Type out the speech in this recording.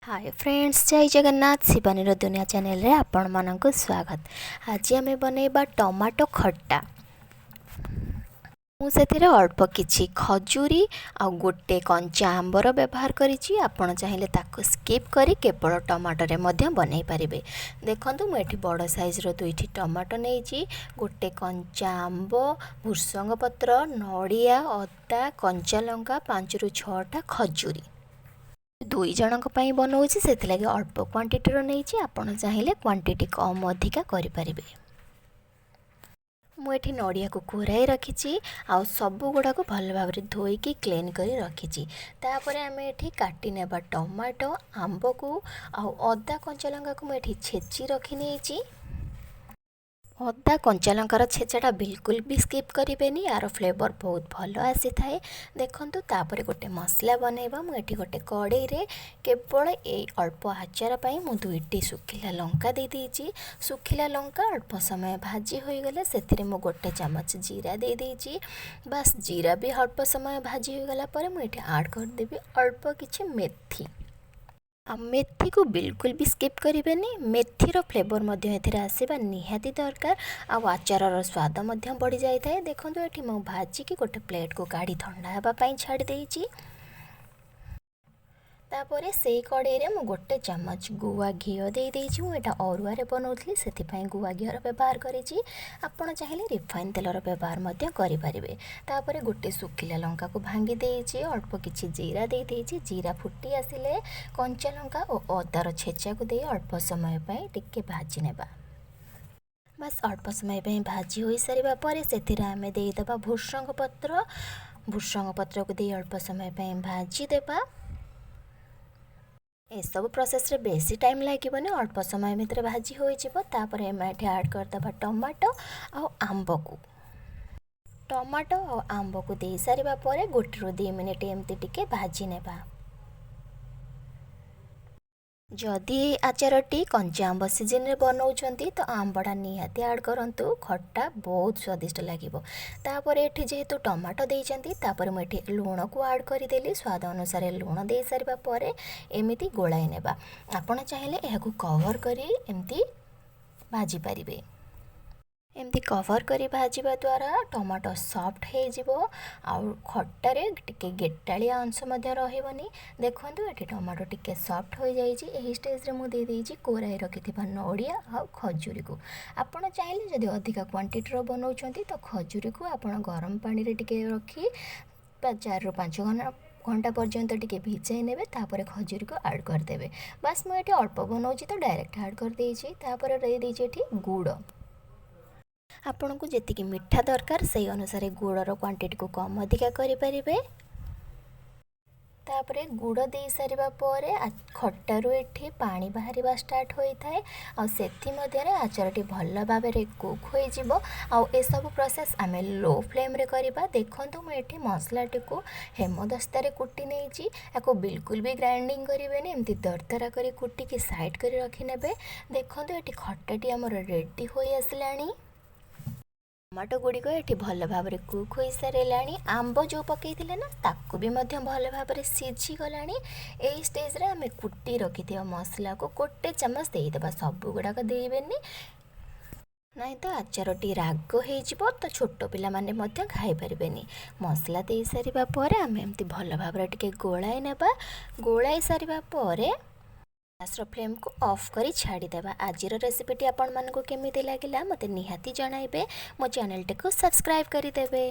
ହାଏ friends, ଜୟ ଜଗନ୍ନାଥ। ଶିବାନୀର ଦୁନିଆ ଚ୍ୟାନେଲରେ ଆପଣମାନଙ୍କୁ ସ୍ୱାଗତ। ଆଜି ଆମେ ବନେଇବା ଟମାଟୋ ଖଟା। ମୁଁ ସେଥିରେ ଅଳ୍ପ କିଛି ଖଜୁରୀ ଆଉ ଗୋଟେ କଞ୍ଚା ଆମ୍ବର ବ୍ୟବହାର କରିଛି। ଆପଣ ଚାହିଁଲେ ତାକୁ ସ୍କିପ୍ କରି କେବଳ ଟମାଟୋରେ ମଧ୍ୟ ବନେଇ ପାରିବେ। ଦେଖନ୍ତୁ, ମୁଁ ଏଠି ବଡ଼ ସାଇଜ୍ର ଦୁଇଟି ଟମାଟୋ ନେଇଛି, ଗୋଟେ କଞ୍ଚା ଆମ୍ବ, ଭୃସଙ୍ଗ ପତ୍ର, ନଡ଼ିଆ, ଅଦା, କଞ୍ଚା ଲଙ୍କା, 5ରୁ 6ଟା ଖଜୁରୀ। ଦୁଇ ଜଣଙ୍କ ପାଇଁ ବନଉଛି, ସେଥିଲାଗି ଅଳ୍ପ କ୍ୱାଣ୍ଟିଟିର ନେଇଛି। ଆପଣ ଚାହିଁଲେ କ୍ୱାଣ୍ଟିଟି କମ୍ ଅଧିକା କରିପାରିବେ। ମୁଁ ଏଠି ନଡ଼ିଆକୁ କୋରାଇ ରଖିଛି ଆଉ ସବୁ ଗୁଡ଼ାକୁ ଭଲ ଭାବରେ ଧୋଇକି କ୍ଲିନ୍ କରି ରଖିଛି। ତାପରେ ଆମେ ଏଠି କାଟି ନେବା ଟମାଟୋ, ଆମ୍ବକୁ ଆଉ ଅଦା, କଞ୍ଚା ଲଙ୍କାକୁ ମୁଁ ଏଠି ଛେଚି ରଖିନେଇଛି। ଅଦା, କଞ୍ଚା ଲଙ୍କାର ଛେଚାଟା ବିଲକୁଲ ବି ସ୍କିପ୍ କରିବେନି, ୟାର ଫ୍ଲେଭର୍ ବହୁତ ଭଲ ଆସିଥାଏ। ଦେଖନ୍ତୁ, ତାପରେ ଗୋଟେ ମସଲା ବନେଇବା। ମୁଁ ଏଠି ଗୋଟେ କଡ଼େଇରେ କେବଳ ଏଇ ଅଳ୍ପ ଆଚାର ପାଇଁ ମୁଁ ଦୁଇଟି ଶୁଖିଲା ଲଙ୍କା ଦେଇଦେଇଛି। ଶୁଖିଲା ଲଙ୍କା ଅଳ୍ପ ସମୟ ଭାଜି ହୋଇଗଲେ ସେଥିରେ ମୁଁ ଗୋଟେ ଚାମଚ ଜିରା ଦେଇଦେଇଛି। ବାସ୍, ଜିରା ବି ଅଳ୍ପ ସମୟ ଭାଜି ହୋଇଗଲା ପରେ ମୁଁ ଏଠି ଆଡ଼୍ କରିଦେବି ଅଳ୍ପ କିଛି ମେଥି। ଆଉ ମେଥିକୁ ବିଲକୁଲ ବି ସ୍କିପ୍ କରିବେନି। ମେଥିର ଫ୍ଲେଭର୍ ମଧ୍ୟ ଏଥିରେ ଆସିବା ନିହାତି ଦରକାର ଆଉ ଆଚାରର ସ୍ୱାଦ ମଧ୍ୟ ବଢ଼ିଯାଇଥାଏ। ଦେଖନ୍ତୁ, ଏଠି ମୁଁ ଭାଜିକି ଗୋଟେ ପ୍ଲେଟ୍କୁ କାଢ଼ି ଥଣ୍ଡା ହେବା ପାଇଁ ଛାଡ଼ି ଦେଇଛି। ତାପରେ ସେଇ କଡ଼େଇରେ ମୁଁ ଗୋଟେ ଚାମଚ ଗୁଆ ଘିଅ ଦେଇଦେଇଛି। ମୁଁ ଏଇଟା ଅରୁଆରେ ବନାଉଥିଲି, ସେଥିପାଇଁ ଗୁଆ ଘିଅର ବ୍ୟବହାର କରିଛି। ଆପଣ ଚାହିଁଲେ ରିଫାଇନ୍ ତେଲର ବ୍ୟବହାର ମଧ୍ୟ କରିପାରିବେ। ତାପରେ ଗୋଟେ ଶୁଖିଲା ଲଙ୍କାକୁ ଭାଙ୍ଗି ଦେଇଛି, ଅଳ୍ପ କିଛି ଜିରା ଦେଇଦେଇଛି। ଜିରା ଫୁଟି ଆସିଲେ କଞ୍ଚା ଲଙ୍କା ଓ ଅଦାର ଛେଚାକୁ ଦେଇ ଅଳ୍ପ ସମୟ ପାଇଁ ଟିକେ ଭାଜି ନେବା। ବାସ୍, ଅଳ୍ପ ସମୟ ପାଇଁ ଭାଜି ହୋଇସାରିବା ପରେ ସେଥିରେ ଆମେ ଦେଇଦେବା ଭୃସଙ୍ଗ ପତ୍ର। ଭୃସଙ୍ଗ ପତ୍ରକୁ ଦେଇ ଅଳ୍ପ ସମୟ ପାଇଁ ଭାଜିଦେବା। ଏସବୁ ପ୍ରୋସେସ୍ରେ ବେଶୀ ଟାଇମ୍ ଲାଗିବନି, ଅଳ୍ପ ସମୟ ଭିତରେ ଭାଜି ହୋଇଯିବ। ତାପରେ ଆମେ ଏଠି ଆଡ଼୍ କରିଦେବା ଟମାଟୋ ଆଉ ଆମ୍ବକୁ। ଟମାଟୋ ଆଉ ଆମ୍ବକୁ ଦେଇସାରିବା ପରେ 1ରୁ 2 ମିନିଟ୍ ଏମିତି ଟିକେ ଭାଜି ନେବା। ଯଦି ଏଇ ଆଚାରଟି କଞ୍ଚା ଆମ୍ବ ସିଜିନ୍ରେ ବନାଉଛନ୍ତି, ତ ଆମ୍ବଟା ନିହାତି ଆଡ଼୍ କରନ୍ତୁ। ଖଟା ବହୁତ ସ୍ୱାଦିଷ୍ଟ ଲାଗିବ। ତାପରେ ଏଠି ଯେହେତୁ ଟମାଟୋ ଦେଇଛନ୍ତି, ତାପରେ ମୁଁ ଏଠି ଲୁଣକୁ ଆଡ଼୍ କରିଦେଲି। ସ୍ୱାଦ ଅନୁସାରେ ଲୁଣ ଦେଇସାରିବା ପରେ ଏମିତି ଗୋଳାଇ ନେବା। ଆପଣ ଚାହିଁଲେ ଏହାକୁ କଭର୍ କରି ଏମିତି ଭାଜିପାରିବେ। ଏମିତି କଭର୍ କରି ଭାଜିବା ଦ୍ୱାରା ଟମାଟୋ ସଫ୍ଟ ହେଇଯିବ ଆଉ ଖଟାରେ ଟିକେ ଗେଟାଳିଆ ଅଂଶ ମଧ୍ୟ ରହିବନି। ଦେଖନ୍ତୁ, ଏଠି ଟମାଟୋ ଟିକେ ସଫ୍ଟ ହୋଇଯାଇଛି। ଏହି ଷ୍ଟେଜ୍ରେ ମୁଁ ଦେଇଦେଇଛି କୋରାଇ ରଖିଥିବା ନଡ଼ିଆ ଆଉ ଖଜୁରୀକୁ। ଆପଣ ଚାହିଁଲେ, ଯଦି ଅଧିକା କ୍ୱାଣ୍ଟିଟିର ବନାଉଛନ୍ତି, ତ ଖଜୁରୀକୁ ଆପଣ ଗରମ ପାଣିରେ ଟିକେ ରଖି 4ରୁ 5 ଘଣ୍ଟା ପର୍ଯ୍ୟନ୍ତ ଟିକେ ଭିଜାଇ ନେବେ, ତାପରେ ଖଜୁରୀକୁ ଆଡ଼୍ କରିଦେବେ। ବାସ୍, ମୁଁ ଏଠି ଅଳ୍ପ ବନାଉଛି ତ ଡାଇରେକ୍ଟ ଆଡ଼୍ କରିଦେଇଛି। ତାପରେ ଦେଇଦେଇଛି ଏଠି ଗୁଡ଼। ଆପଣଙ୍କୁ ଯେତିକି ମିଠା ଦରକାର, ସେଇ ଅନୁସାରେ ଗୁଡ଼ର କ୍ୱାଣ୍ଟିଟିକୁ କମ୍ ଅଧିକା କରିପାରିବେ। ତାପରେ ଗୁଡ଼ ଦେଇସାରିବା ପରେ ଖଟାରୁ ଏଠି ପାଣି ବାହାରିବା ଷ୍ଟାର୍ଟ ହୋଇଥାଏ ଆଉ ସେଥିମଧ୍ୟରେ ଆଚାରଟି ଭଲ ଭାବରେ କୁକ୍ ହୋଇଯିବ। ଆଉ ଏସବୁ ପ୍ରୋସେସ୍ ଆମେ ଲୋ ଫ୍ଲେମ୍ରେ କରିବା। ଦେଖନ୍ତୁ, ମୁଁ ଏଠି ମସଲାଟିକୁ ହେମଦସ୍ତାରେ କୁଟି ନେଇଛି। ୟାକୁ ବିଲକୁଲ ବି ଗ୍ରାଇଣ୍ଡିଙ୍ଗ କରିବେନି, ଏମିତି ଦରଦରା କରି କୁଟିକି ସାଇଡ଼୍ କରି ରଖିନେବେ। ଦେଖନ୍ତୁ, ଏଠି ଖଟାଟି ଆମର ରେଡ଼ି ହୋଇ ଆସିଲାଣି। ଟମାଟୋ ଗୁଡ଼ିକ ଏଠି ଭଲ ଭାବରେ କୁକ୍ ହୋଇସାରିଲାଣି। ଆମ୍ବ ଯେଉଁ ପକାଇଥିଲେ ନା, ତାକୁ ବି ମଧ୍ୟ ଭଲ ଭାବରେ ସିଝିଗଲାଣି। ଏଇ ଷ୍ଟେଜ୍ରେ ଆମେ କୁଟି ରଖିଥିବା ମସଲାକୁ ଗୋଟେ ଚାମଚ ଦେଇଦେବା। ସବୁ ଗୁଡ଼ାକ ଦେଇବେନି, ନାଇଁ ତ ଆଚାରଟି ରାଗ ହେଇଯିବ, ତ ଛୋଟ ପିଲାମାନେ ମଧ୍ୟ ଖାଇପାରିବେନି। ମସଲା ଦେଇସାରିବା ପରେ ଆମେ ଏମିତି ଭଲ ଭାବରେ ଟିକେ ଗୋଳାଇ ନେବା। ଗୋଳାଇ ସାରିବା ପରେ ଗ୍ୟାସ୍ର ଫ୍ଲେମ୍କୁ ଅଫ୍ କରି ଛାଡ଼ିଦେବା। ଆଜିର ରେସିପିଟି ଆପଣମାନଙ୍କୁ କେମିତି ଲାଗିଲା, ମୋତେ ନିହାତି ଜଣାଇବେ। ମୋ ଚ୍ୟାନେଲଟିକୁ ସବସ୍କ୍ରାଇବ୍ କରିଦେବେ।